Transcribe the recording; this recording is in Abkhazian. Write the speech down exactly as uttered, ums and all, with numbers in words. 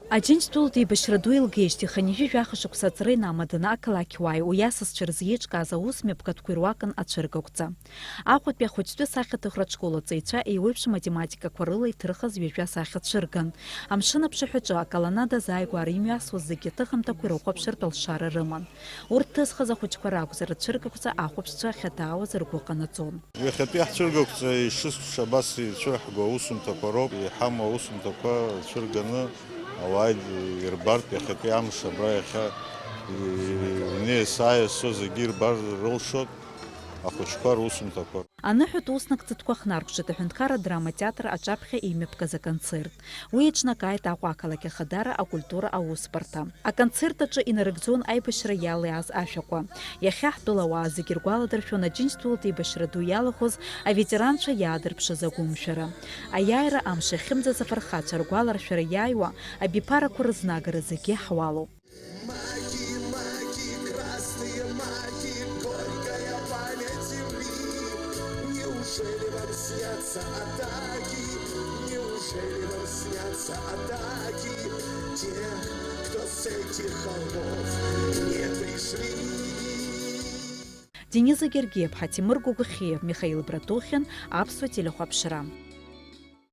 Аџьынџьтәылатә еибашьра ду илгеижьҭеи хынҩажәи жәаха шықәса аҵра инамаданы ақалақьуааи уи асасцәа рзы еиҿкааз аус мҩаԥгатәқәа ируакын ацәыргақәҵа. Аҟәатәи ахәыҷтәы асахьаҭыхратә школ аҵаҩцәа еиуеиԥшым атематикақәа рыла иҭырхыз ҩажәа сахьа цәырган. Амшын аԥшаҳәаҿы аколоннада азааигәара имҩасуаз зегьы аҭыхымҭақәа ирыхәаԥшыртә алшара рыман. Урҭ ҭызхыз ахәыҷқәа ракәзар, ацәыргақәҵа ахәаԥшцәа ахьаҭаауаз ргәы ҟанаҵон. Иахьатәи ҳцәыргақәҵа ишысҳәаша абас ицәырҳго аусумҭақәа роуп, иҳамоу аусумҭақәа цәырганы ауаа ирбартә, иахьатәи амш абра иахьа инеи-есааи зцо зегьы ирбар рылшоит ахәыҷқәа русумҭақәа. Аныҳәатә усны акцитқәа хнаркәшеит аҳәынҭқарра адрама театр аҿаԥхьа имҩаԥгаз аконцерт. Уи еиҿнакааит Аҟәа ақалақь ахадара акультура аусбарҭа. Аконцерт аҿы инарыгӡон аибашьра иалиааз ашәақәа. Иахьа ҳтәылауаа зегьы ргәаладыршәон Аџьынџьтәылатә еибашьра ду иалахәыз аветеранцәа иаадырԥшыз агәымшәара. Аиааира амш иахьымӡаз афырхацәа ргәаларшәара иааиуа абиԥарақәа рызнагара зегьы ҳуалуп. Маки, маки, красные маки, горькая память земли. Неужели вам снятся атаки? Неужели вам снятся атаки тех, кто с этих холмов не пришли? Дениза Гергиева, Ҭемыр Гәыгәхьиа, Михаил Братухин, Аԥсуа телехәаԥшра.